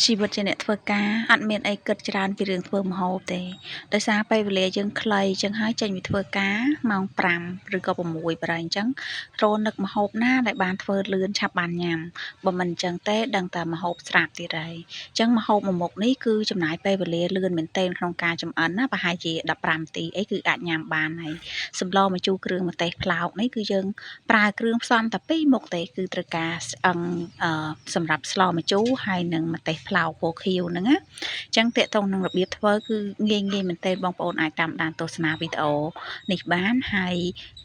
ជីវិតជាអ្នកធ្វើការអត់មានអីគិតច្រើនពីរឿងធ្វើម្ហូបទេដោយសារពេលវេលាយើងខ្លីអញ្ចឹងហើយចេញពីធ្វើការម៉ោង5ឬក៏6បារអញ្ចឹងរនឹកម្ហូបណាដែលបានធ្វើលឿនឆាប់បានញ៉ាំបើមិនអញ្ចឹងទេដឹងតែម្ហូបស្រាប់ទៀតហើយអញ្ចឹងម្ហូបមួយមុខនេះគឺចំណាយពេលវេលាលឿនមែនទែនក្នុងការចម្អិនណាប្រហែលជា15នាទីអីគឺអាចញ៉ាំបានហើយសម្លម្ជូរគ្រឿងម្ទេសប្លោកនេះគឺយើងប្រើគ្រឿងផ្សំតែ2មុខទេគឺត្រូវការស្អឹងសម្រាប់ស្លម្ជូរហើយនិងម្ទេសប្លោកពណ៌ខៀវហ្នឹងណាអញ្ចឹងទាក់ទងនឹងរបៀបធ្វើគឺងាយងាយមែនទែនបងប្អូនអាចតាមដានទស្សនាវីដេអូនេះបានហើយ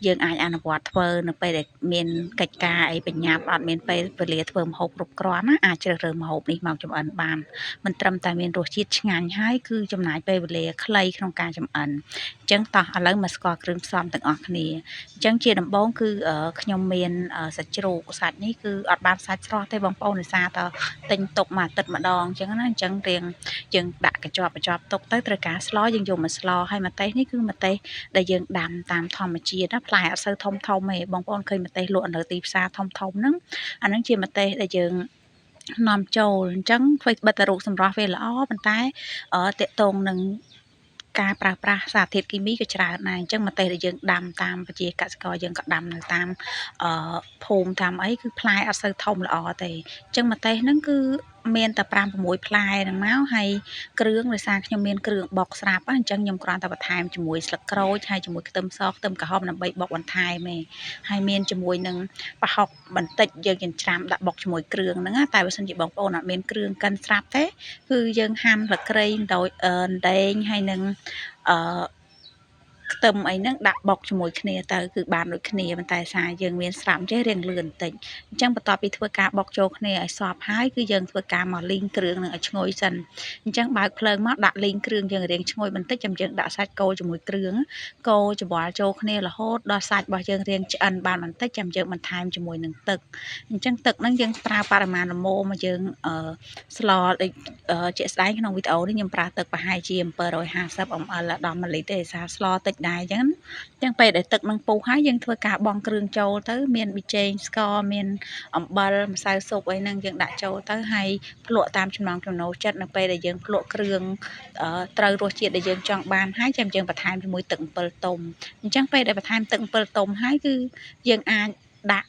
យើងអាចអនុវត្តធ្វើនៅពេលដែលមានកិច្ចការអីបញ្ញាប់អត់មានពេលវេលាធ្វើម្ហូបគ្រប់គ្រាន់ណាអាចជ្រើសរើសម្ហូបនេះមកចម្អិនបានមិនត្រឹមតែមានរសជាតិឆ្ងាញ់ហើយគឺចំណាយពេលវេលាខ្លីក្នុងការចម្អិនអញ្ចឹងតោះឥឡូវមកស្គាល់គ្រឿងផ្សំទាំងអស់គ្នាអញ្ចឹងជាដំបូងគឺខ្ញុំមានសាច់ជ្រូកសាច់នេះគឺអត់បានសាច់ស្រស់ទេបងប្អូនដោយសារតទិញទុកមួយអាទិត្យម្ដងអញ្ចឹងណាអញ្ចឹងរៀងយើងដាក់កញ្ចប់កញ្ចប់ទុកទៅត្រូវការស្លយើងយកមកស្លហើយម្ទេសនេះគឺម្ទេសដែលយើងដាំតាមធម្មជាតិណាផ្លែអត់សូវធំធំទេបងប្អូនឃើញម្ទេសលក់នៅទីផ្សារធំធំហ្នឹងអាហ្នឹងជាម្ទេសដែលយើងនាំចូលអញ្ចឹងធ្វើបិទតែរូបសម្រស់វាល្អប៉ុន្តែតកតងនឹងការប្រើប្រាស់សារធាតុគីមីក៏ច្រើនដែរអញ្ចឹងម្ទេសដែលយើងដាំតាមប្រជាកសិករយើងក៏ដាំនៅតាមអឺភូមិតាមអីគឺផ្លែអត់សូវធំល្អទេអញ្ចឹងម្ទេសហ្នឹងគឺមានតែ5 6ផ្លែហ្នឹងមកហើយគ្រឿងដោយសារខ្ញុំមានគ្រឿងបុកស្រាប់អញ្ចឹងខ្ញុំគ្រាន់តែបន្ថែមជាមួយស្លឹកក្រូចហើយជាមួយខ្ទឹមសខ្ទឹមក្រហមដើម្បីបុកបន្ថែមឯងហើយមានជាមួយនឹងប្រហុកបន្តិចយើងចិញ្ច្រាំដាក់បុកជាមួយគ្រឿងហ្នឹងណាតែបើសិនជាបងប្អូនអត់មានគ្រឿងកិនស្រាប់ទេគឺយើងហាន់ស្លឹកគ្រៃដោយអណ្ដែងហើយនឹងអឺខ្ទឹមអីហ្នឹងដាក់បុកជាមួយគ្នាទៅគឺបានដូចគ្នាប៉ុន្តែសារយើងមានស្រាប់ចេះរៀងលឿនបន្តិចអញ្ចឹងបន្ទាប់ពីធ្វើការបុកចូលគ្នាឲ្យសព្វហើយគឺយើងធ្វើការមកលីងគ្រឿងនឹងឲ្យឈ្ងុយសិនអញ្ចឹងបើកភ្លើងមកដាក់លីងគ្រឿងយើងរៀងឈ្ងុយបន្តិចចាំយើងដាក់សាច់គោជាមួយគ្រឿងគោច្របល់ចូលគ្នារហូតដល់សាច់របស់យើងរៀងឆ្អិនបានបន្តិចចាំយើងបន្ថែមជាមួយនឹងទឹកអញ្ចឹងទឹកហ្នឹងយើងប្រើបរិមាណល្មមមកយើងស្លដូចជាក់ស្ដែងក្នុងវីដេអូនេះខ្ញុំប្រើទឹកប្រហែលជា750 ml ដល់1លីត្រទេសារស្លតិចដែរអញ្ចឹងអញ្ចឹងពេលដែលទឹកនឹងពុះហើយយើងធ្វើការបង់គ្រឿងចូលទៅមានប៊ីចេងស្ករមានអំបិលម្សៅស៊ុបអីហ្នឹងយើងដាក់ចូលទៅហើយភ្លក់តាមចំណង់ចំណូលចិត្តនៅពេលដែលយើងភ្លក់គ្រឿងត្រូវរសជាតិដែលយើងចង់បានហើយចាំយើងបន្ថែមជាមួយទឹកអំពិលទុំអញ្ចឹងពេលដែលបន្ថែមទឹកអំពិលទុំហើយគឺយើងអាចដាក់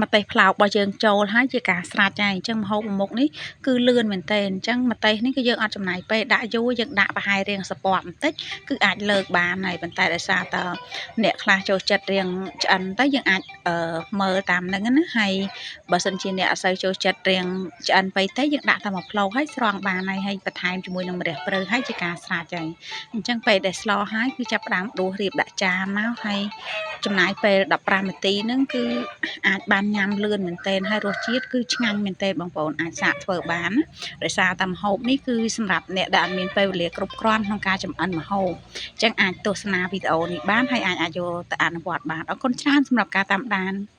ម្ទេសប្លោករបស់យើងចូលហើយជាការស្រេចហើយអញ្ចឹងម្ហូបមួយមុខនេះគឺលឿនមែនទែនអញ្ចឹងម្ទេសនេះគឺយើងអត់ចំណាយពេលដាក់យូរយើងដាក់ប្រហែលរៀងសពតបន្តិចគឺអាចលើកបានហើយប៉ុន្តែដោយសារតើអ្នកខ្លះចូលចិត្តរៀងឆ្អិនទៅយើងអាចមើលតាមហ្នឹងណាហើយបើសិនជាអ្នកអត់សូវចូលចិត្តរៀងឆ្អិនពេកទេយើងដាក់តែមួយផ្លោកហើយស្រង់បានហើយហើយបន្ថែមជាមួយនឹងម្រះព្រៅហើយជាការស្រេចហើយអញ្ចឹងពេលដែលស្លហើយគឺចាប់ផ្ដើមដួសរៀបដាក់ចានមកហើយចំណាយពេល15នាទីហ្នឹងគឺអាចបានញ៉ាំលឿនមែនទែនហើយរសជាតិគឺឆ្ងាញ់មែនទែនបងប្អូនអាចសាកធ្វើបានណាដោយសារតែម្ហូបនេះគឺសម្រាប់អ្នកដែលអត់មានពេលវេលាគ្រប់គ្រាន់ក្នុងការចម្អិនម្ហូបអញ្ចឹងអាចទស្សនាវីដេអូនេះបានហើយអាចយកទៅអនុវត្តបានអរគុណច្រើនសម្រាប់ការតាមដាន។